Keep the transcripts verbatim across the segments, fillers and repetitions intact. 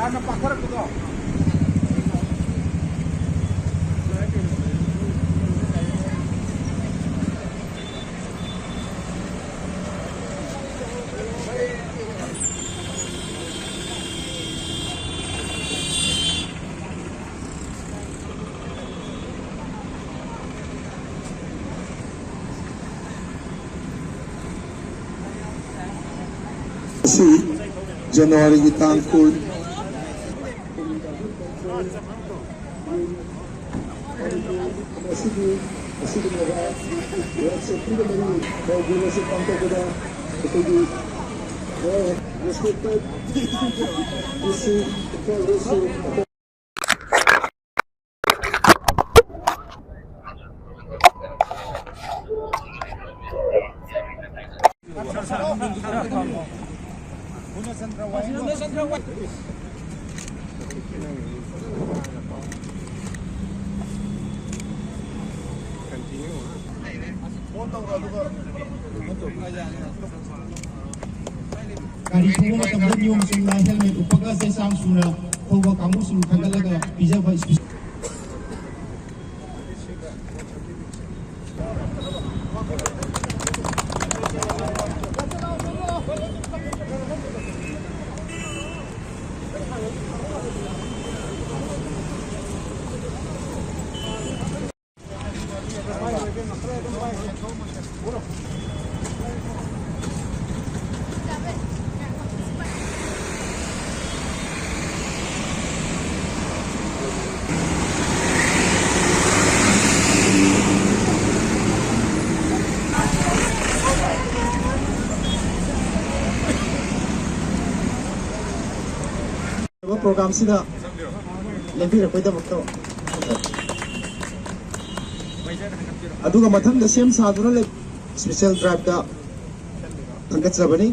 ꯍꯥꯟꯅ ꯄꯥꯊꯔꯛꯄꯗꯣ꯫ ꯑꯁꯤ ꯖꯅꯋꯥꯔꯤꯒꯤ ꯇꯥꯡ ꯀꯨꯟ꯫ ꯑꯁꯤꯒꯤ ꯑꯁꯤꯒꯨꯝꯂꯕ ꯋꯥꯔꯛꯁꯣꯞ ꯄꯨꯝꯅꯃꯛ ꯃꯧꯒꯤ ꯉꯁꯤ ꯄꯥꯡꯊꯣꯛꯄꯗ ꯑꯩꯈꯣꯏꯒꯤ respected D C Imphal West ꯁꯨ ꯒꯥꯔꯤ ꯊꯧꯕ ꯃꯇꯝꯗ ꯅꯤꯌꯣꯝ ꯆꯨꯝꯅ helmet ꯎꯞꯄꯒ ꯆꯦ ꯆꯥꯡ ꯁꯨꯅ ꯊꯧꯕ ꯀꯥꯡꯕꯨꯁꯤꯡ ꯈꯟꯒꯠꯂꯒ ꯄꯤꯖꯕ special ꯄ꯭ꯔꯣꯒ꯭ꯔꯥꯝꯁꯤꯗ ꯂꯦꯡꯕꯤꯔꯛꯄꯒꯤꯗꯃꯛꯇ, ꯑꯗꯨꯒ ꯃꯊꯪꯗ ꯁꯦꯝ ꯁꯥꯗꯨꯅ ꯂꯩ special drive ꯇ ꯊꯥꯒꯠꯆꯕꯅꯤ꯫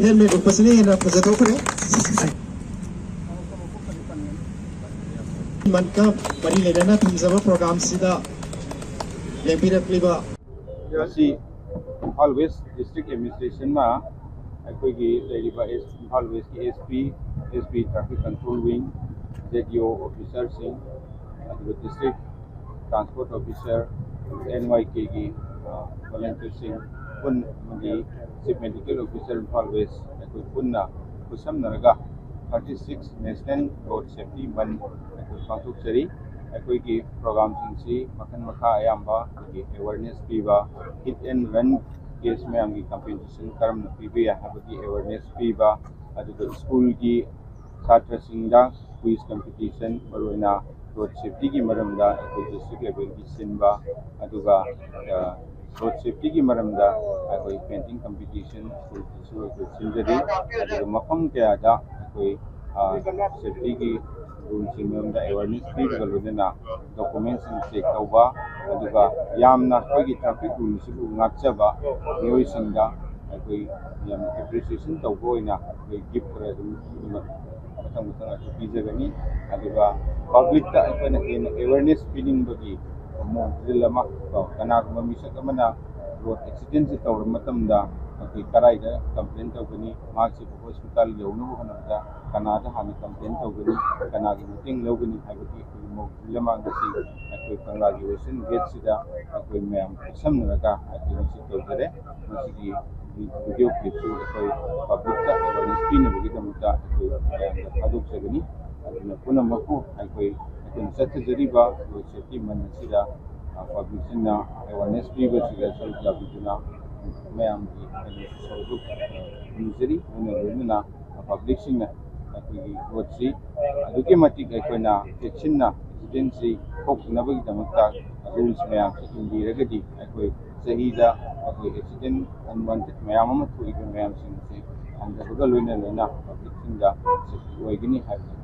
Helmet ꯎꯞꯄꯁꯤꯅ ꯍꯦꯟꯅ ꯐꯖꯊꯣꯛꯈ꯭ꯔꯦ꯫ ꯃꯟꯀ ꯃꯔꯤ ꯂꯩꯅꯅ ꯊꯝꯖꯕ ꯄ꯭ꯔꯣꯒ꯭ꯔꯥꯝꯁꯤꯗ ꯂꯦꯡꯕꯤꯔꯛꯂꯤꯕ ꯉꯁꯤ ꯏꯝꯐꯥꯜ West District Administration ꯅ ꯑꯩꯈꯣꯏꯒꯤ ꯂꯩꯔꯤꯕ ꯏꯝꯐꯥꯜ ꯋꯦꯁꯀꯤ SP, SP Traffic Control Wing, ZDO officerꯁꯤꯡ, ꯑꯗꯨꯒ District Transport Officer, NYKꯒꯤ volunteerꯁꯤꯡ ꯄꯨꯟꯅ ꯑꯃꯗꯤ Chief Medical Officer Imphal west ꯑꯩꯈꯣꯏ ꯄꯨꯟꯅ ꯈꯨꯠꯁꯝꯅꯔꯒ thirty six National Road Safety Month ꯑꯩꯈꯣꯏ ꯄꯥꯡꯊꯣꯛꯆꯔꯤ꯫ ꯑꯩꯈꯣꯏꯒꯤ programꯁꯤꯡꯁꯤ ꯃꯈꯜ ꯃꯈꯥ ꯑꯌꯥꯝꯕ ꯑꯩꯈꯣꯏꯒꯤ awareness ꯄꯤꯕ, hit and run case ꯃꯌꯥꯝꯒꯤ compensation ꯀꯔꯝꯅ ꯄꯤꯕ ꯌꯥꯏ ꯍꯥꯏꯕꯒꯤ awareness ꯄꯤꯕ, ꯑꯗꯨꯒ ꯁ꯭ꯀꯨꯜꯒꯤ ꯁꯥꯇ꯭ꯔꯁꯤꯡꯗ quiz competition, ꯃꯔꯨꯑꯣꯏꯅ road safetyꯒꯤ ꯃꯔꯝꯗ ꯑꯩꯈꯣꯏ district levelꯒꯤ ꯁꯤꯟꯕ, ꯑꯗꯨꯒ road safetyꯒꯤ ꯃꯔꯝꯗ ꯑꯩꯈꯣꯏ painting competition ꯁ꯭ꯀꯨꯜꯒꯤꯁꯨ ꯑꯩꯈꯣꯏ ꯁꯤꯟꯖꯔꯤ꯫ ꯑꯗꯨꯒ ꯃꯐꯝ ꯀꯌꯥꯗ ꯑꯩꯈꯣꯏ safetyꯒꯤ ruleꯁꯤꯡ ꯃꯔꯝꯗ awareness ꯄꯤꯕꯒ ꯂꯣꯏꯅꯅ documentsꯁꯤꯡ check ꯇꯧꯕ, ꯑꯗꯨꯒ ꯌꯥꯝꯅ ꯑꯩꯈꯣꯏꯒꯤ traffic ruleꯁꯤꯕꯨ ꯉꯥꯛꯆꯕ ꯃꯤꯑꯣꯏꯁꯤꯡꯗ ꯑꯩꯈꯣꯏ ꯌꯥꯝꯅ appreciation ꯇꯧꯕ ꯑꯣꯏꯅ ꯑꯩꯈꯣꯏ gift ꯈꯔ ꯑꯗꯨꯝ ꯃꯊꯪ ꯃꯊꯪ ꯑꯗꯨꯝ ꯄꯤꯖꯒꯅꯤ꯫ ꯑꯗꯨꯒ publicꯇ ꯑꯩꯈꯣꯏꯅ ꯍꯦꯟꯅ awareness ꯄꯤꯅꯤꯡꯕꯒꯤ mock drill ꯑꯃ ꯀꯣ, ꯀꯅꯥꯒꯨꯝꯕ ꯃꯤꯁꯛ ꯑꯃꯅ road accidentꯁꯤ ꯇꯧꯔꯕ ꯃꯇꯝꯗ ꯑꯩꯈꯣꯏ ꯀꯗꯥꯏꯗ complain ꯇꯧꯒꯅꯤ, ꯃꯍꯥꯛꯁꯤꯕꯨ hospital ꯌꯧꯅꯕ ꯍꯣꯠꯅꯕꯗ ꯀꯅꯥꯗ ꯍꯥꯟꯅ complain ꯇꯧꯒꯅꯤ, ꯀꯅꯥꯒꯤ ꯃꯇꯦꯡ ꯂꯧꯒꯅꯤ ꯍꯥꯏꯕꯒꯤ ꯑꯩꯈꯣꯏꯒꯤ mock drill ꯑꯃ ꯉꯁꯤ ꯑꯩꯈꯣꯏ ꯀꯪꯂꯥꯒꯤ western gateꯁꯤꯗ ꯑꯩꯈꯣꯏ ꯃꯌꯥꯝ ꯈꯨꯠꯁꯝꯅꯔꯒ ꯑꯩꯈꯣꯏ ꯉꯁꯤ ꯇꯧꯖꯔꯦ꯫ ꯃꯁꯤꯒꯤ video clipꯁꯨ ꯑꯩꯈꯣꯏ publicꯇ awareness ꯄꯤꯅꯕꯒꯤꯗꯃꯛꯇ ꯑꯩꯈꯣꯏ ꯃꯌꯥꯝꯗ ꯊꯥꯗꯣꯛꯆꯒꯅꯤ꯫ ꯑꯗꯨꯅ ꯄꯨꯝꯅꯃꯛꯄꯨ ꯑꯩꯈꯣꯏ, ꯑꯩꯈꯣꯏꯅ ꯆꯠꯊꯖꯔꯤꯕ road safety month ꯑꯁꯤꯗ publicꯁꯤꯡꯅ awareness ꯄꯤꯕꯁꯤꯗ ꯁꯔꯨꯛ ꯌꯥꯕꯤꯗꯨꯅ ꯃꯌꯥꯝꯒꯤ ꯀꯩꯅꯣ ꯁꯔꯨꯛ ꯅꯤꯖꯔꯤ꯫ ꯂꯣꯏꯅ ꯂꯣꯏꯅꯅ publicꯁꯤꯡꯅ ꯑꯩꯈꯣꯏꯒꯤ roadꯁꯤ ꯑꯗꯨꯛꯀꯤ ꯃꯇꯤꯛ ꯑꯩꯈꯣꯏꯅ ꯆꯦꯛꯁꯤꯟꯅ accidentꯁꯤ ꯊꯣꯛꯇꯅꯕꯒꯤꯗꯃꯛꯇ rules ꯃꯌꯥꯝꯁꯤ ꯏꯟꯕꯤꯔꯒꯗꯤ ꯑꯩꯈꯣꯏ ꯆꯍꯤꯗ ꯑꯩꯈꯣꯏ accident unwanted ꯃꯌꯥꯝ ꯑꯃ ꯊꯣꯛꯏꯕ ꯃꯌꯥꯝꯁꯤꯡ ꯑꯁꯤ ꯍꯟꯊꯕꯒ ꯂꯣꯏꯅ ꯂꯣꯏꯅ publicꯁꯤꯡꯗ safety ꯑꯣꯏꯒꯅꯤ ꯍꯥꯏꯕꯁꯤ